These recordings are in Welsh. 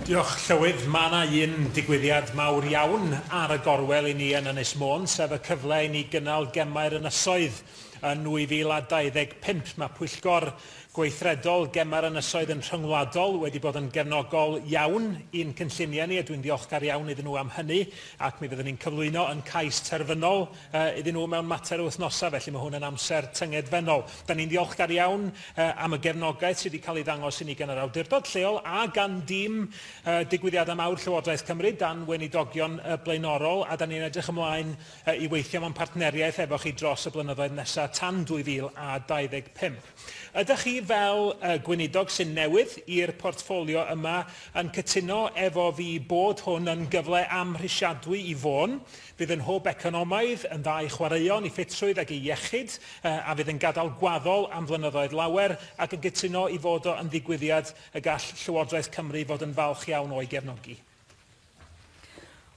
Diolch, Llywydd. Mae yna un digwyddiad mawr iawn ar y gorwel i ni yn Ynys Môn, sef y cyfle i ni gynnal Gemau'r Ynysoedd yn 2025. Mae pwyllgor gweithredol Gemau'r Ynysoedd yn rhyngwladol wedi bod yn gefnogol iawn i'n cynlluniau ni, a dwi'n ddiolchgar iawn iddyn nhw am hynny, ac mi fyddwn ni'n cyflwyno yn cais terfynol iddyn nhw mewn mater o wythnosau, felly mae hwn yn amser tyngedfennol. Da ni'n ddiolchgar iawn am y gefnogaeth sydd wedi cael ei ddangos i ni gan yr awdurdod lleol a gan dîm digwyddiadau mawr Llywodraeth Cymru dan weinidogion blaenorol, a da ni'n edrych ymlaen i weithio mewn partneriaeth efo chi dros y blynyddoedd nesaf tan 2025. Ydych chi fel gweinidog sy'n newydd i'r portffolio yma yn cytuno efo fi bod hwn yn gyfle amhrisiadwy i Fôn, fydd yn hwb economaidd, yn dda i chwaraeon, i ffitrwydd ac i iechyd, a fydd yn gadael gwaddol am flynyddoedd lawer, ac yn cytuno i fod o yn ddigwyddiad y gall Llywodraeth Cymru fod yn falch iawn o'i gefnogi?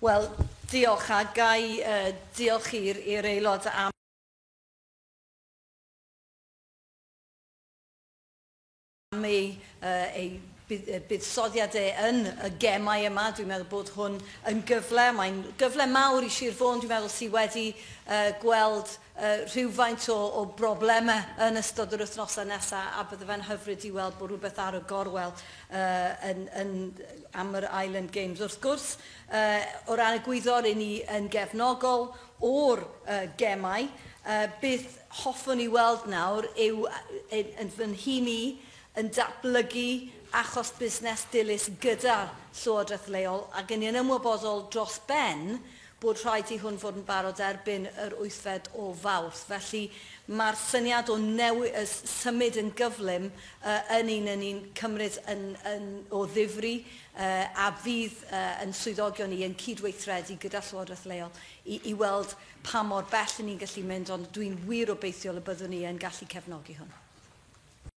Wel, diolch, a gai diolch i'r aelod am ei buddsoddiad e yn y gemau yma. Dwi'n meddwl bod hwn yn gyfle. Mae'n gyfle mawr i Sir Fôn, dwi'n meddwl, sydd wedi gweld rhywfaint o broblemau yn ystod yr wythnosau nesaf, a bydde fe'n hyfryd i weld bod rhywbeth ar y gorwel am yr Island Games. Wrth gwrs, o ran y gwyddor, i ni yn gefnogol o'r gemau. Beth hoffwn i weld nawr yw yn fy nhîm i yn datblygu achos busnes dilys gyda'r llywodraeth leol, ac yn ymwybodol dros ben bod rhaid i hwn fod yn barod erbyn yr 8fed o Fawrth. Felly mae'r syniad o symud yn gyflym yn un yn cymryd yn o ddifri, a fydd yn swyddogion ni yn cydweithredu gyda llywodraeth leol i weld pa mor bell ni'n gallu mynd, ond dwi'n wir obeithiol y byddwn ni yn gallu cefnogi hwn.